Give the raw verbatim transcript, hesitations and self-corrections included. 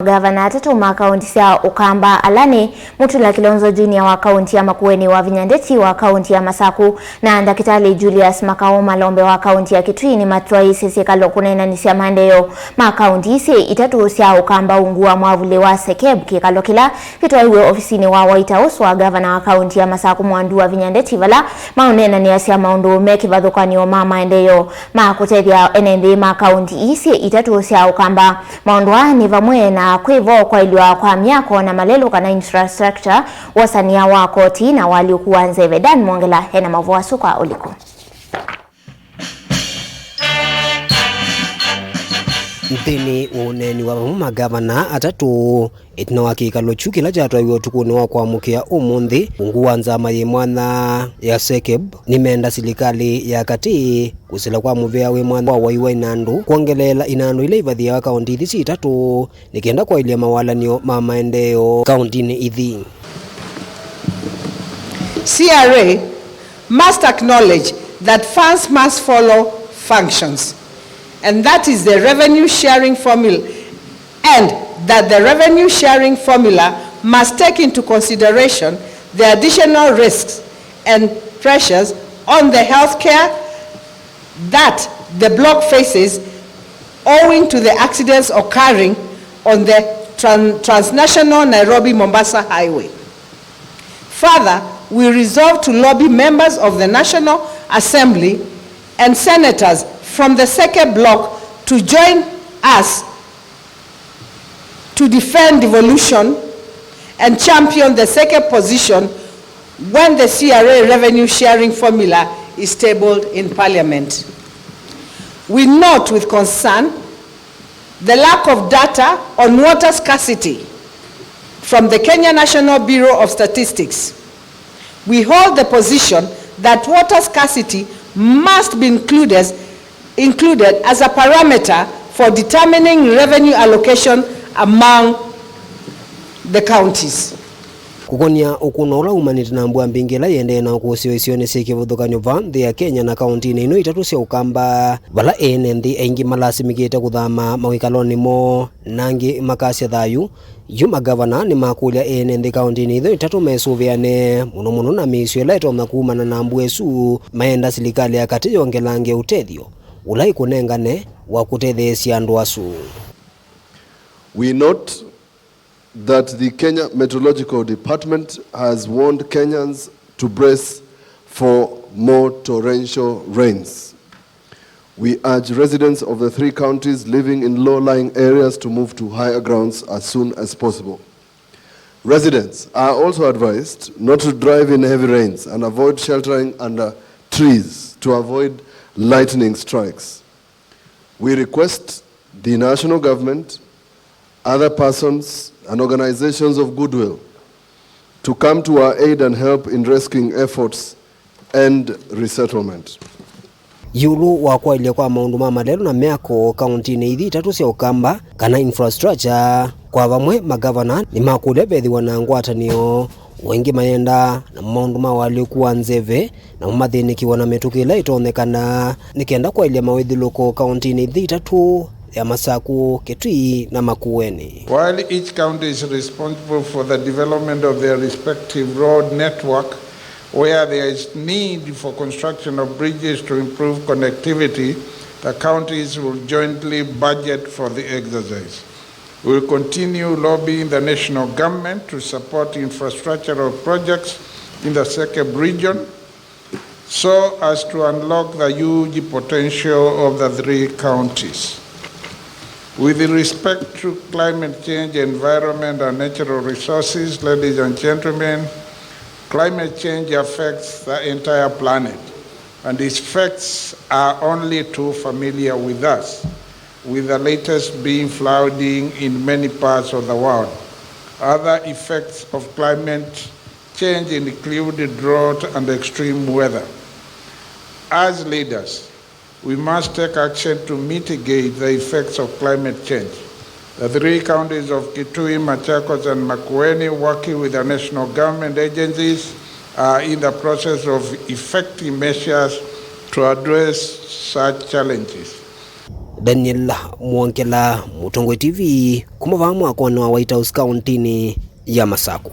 Magavana atatũ ma kaunti sya Ũkamba, ala nĩ Mutula Kilonzo Junior wa kaunti ya Makueni, Wavinya Ndeti wa kaunti ya Masaku, na Ndakĩtalĩ Julius Makao Malombe wa kaunti ya Kitui, nĩmatwaĩĩsye syĩkalo kũneenanĩsya maendeeo ma kaunti isu itatũ sya Ũkamba ungu wa mwavuli wa SEKEB, kĩkalo kĩla kĩtwaiwe ofisinĩ wa White House wa gavana wa kaunti ya Masaku Mwandu Wavinya Ndeti, vala maũneenanĩasya maũndũ me kĩvathũkany'o ma maendeeo ma kũtethya ene nthĩ ma kaunti ii syĩ itatũ sya Ũkamba. Maũndũ aa nĩ vamwe na kwĩvo kwaĩlw'a kwa myako na malelũ kana infrastructure, wosania wa koti na ũalyũku wa nzeve. Dan Mwongela ena maũvoo asu kwa ũliku. Nthĩnĩ wa ũneeni wa vamwe magavana atatũ, ĩtina wa kĩkalo kyu kĩla kyatwaiwe ũtukũnĩ wa kwamũkĩa ũmũnthĩ, ungu wa nzama yĩ mwanya ya SEKEB nĩmeenda silikalĩ ya katĩ kũsĩla kwa mũvea wĩ mwanya wa wai wa inandũ, kwongeleela inandũ ila ivathĩawa kaũnti ithi syĩ itatũ, nĩ kenda kwaĩlya mawalan'yo ma maendeeo kaũntinĩ ithi. C R A must acknowledge that funds must follow functions, and that is the revenue sharing formula, and that the revenue sharing formula must take into consideration the additional risks and pressures on the healthcare that the bloc faces owing to the accidents occurring on the tran-, transnational Nairobi-Mombasa Highway. Further, we resolve to lobby members of the National Assembly and senators from the SEKEB bloc to join us to defend devolution and champion the SEKEB position when the C R A revenue sharing formula is tabled in Parliament. We note with concern the lack of data on water scarcity from the Kenya National Bureau of Statistics. We hold the position that water scarcity must be included, included as a parameter for determining revenue allocation among the counties. Kũkonya ũkũno ũla umanĩte na mbua mbingĩ ĩla yĩendee na ũkũsĩo isionĩ syĩ kĩvathũkany'o vaa nthĩ ya Kenya na kaũntinĩ ino itatũ sya Ũkamba, vala ene nthĩ aingĩ malasimĩkĩte kũthama mawĩkalonĩ moo, na angĩ makasya thayũ, yu magavana nĩmakũlya ene nthĩ kaũntinĩ ithi itatũ mesũvĩane mũno mũno na mĩisyo ĩla ĩtonya kumana na mbua ĩsu, mayenda silikalĩ ya katĩ yongelange ũtethyo ũla ĩkũnengane wa kũtetheesya andũ asu. We note that the Kenya Meteorological Department has warned Kenyans to brace for more torrential rains. We urge residents of the three counties living in low-lying areas to move to higher grounds as soon as possible. Residents are also advised not to drive in heavy rains and avoid sheltering under trees to avoid lightning strikes. We request the national government, other persons and organizations of goodwill to come to our aid and help in rescuing efforts and resettlement. Ĩũlũ wa kwaĩlya kwa maũndũ ma malelũ na myako kaũntinĩ ithi itatũ sya Ũkamba, kana infrastructure, kwa vamwe magavana nĩmakũlya vethĩwa na ngwatanĩo, o ĩngĩ mayenda na maũndũ ma ũalyũku wa nzeve, namo mathĩnĩkĩwa na mĩtũkĩ ĩla ĩtonyekana, nĩ kenda kwaĩlya mawĩthyũlũko kaũntinĩ ithi itatũ ya Masaku, Kitui na Makueni. While each county is responsible for the development of their respective road network, where there is need for construction of bridges to improve connectivity, the counties will jointly budget for the exercise. We will continue lobbying the national government to support infrastructural projects in the SEKEB region so as to unlock the huge potential of the three counties. With respect to climate change, environment, and natural resources, ladies and gentlemen, climate change affects the entire planet, and its effects are only too familiar with us, with the latest being flooding in many parts of the world. Other effects of climate change include drought and extreme weather. As leaders, we must take action to mitigate the effects of climate change. The three counties of Kitui, Machakos, and Makueni, working with the national government agencies, are in the process of effecting measures to address such challenges. Daniel Mwongela, Mũtongoi T V, kuma vaa mwakoni wa White House kaũntĩnĩ ya Masaku.